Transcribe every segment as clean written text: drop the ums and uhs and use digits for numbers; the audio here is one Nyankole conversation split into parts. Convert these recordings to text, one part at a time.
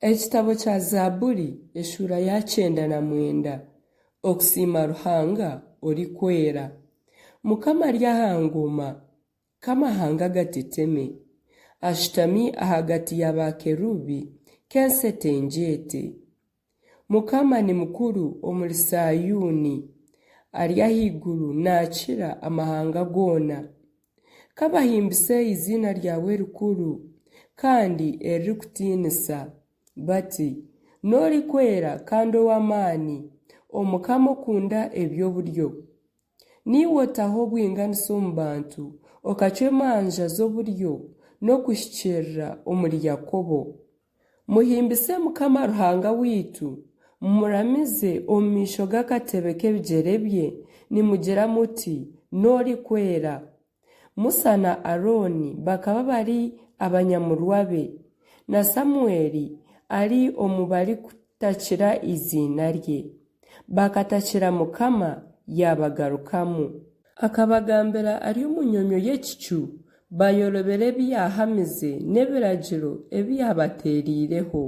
Ekitabo kya Zaaburi eshuura ya 99 Okusiima Ruhanga orikwera. Mukama ari aha ngoma, k'amahanga gateteme. Ashutami ahagati ya baakerubi, k'ensi etengyeete. Mukama ni mukuru omuri Saayuuni, ari ahaiguru naakira amahanga goona. Ka bahimbise eiziina ryawe erikuru kandi eririkutiinisa, bati, N'orikwera kandi ow'amaani, Omukama okunda eby'oburyo. Niiwe otaho obwinganisa omu bantu, okacwa emanja z'oburyo n'okuhikiirira omuri Yakobo. Muhimbise Mukama Ruhanga waitu, mumuramize omu maisho g'akatebe k'ebigyere bye, nimugira muti, N'orikwera. Musa na Arooni bakaba bari abanyamurwa be, na Samueli ari omu barikutakira eiziina rye. Bakatakira Mukama, yaabagarukamu. Akabagambira ari omu nyomyo y'ekicu, baayorobera ebi yaahamize n'ebiragiro ebi yaabateereireho.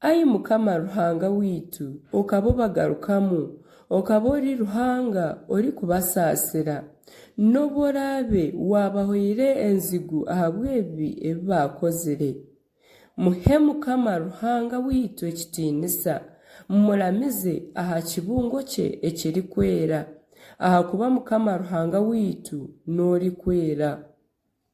Ai Mukama Ruhanga waitu, okaba obagarukamu, okaba ori Ruhanga orikubasaasira, n'obu oraabe waabahoire enzigu ahabw'ebibi ebi baakozire. Muhe Mukama Ruhanga waitu ekitiinisa, mumuramize aha kibungo kye ekirikwera, ahakuba Mukama Ruhanga waitu n'orikwera.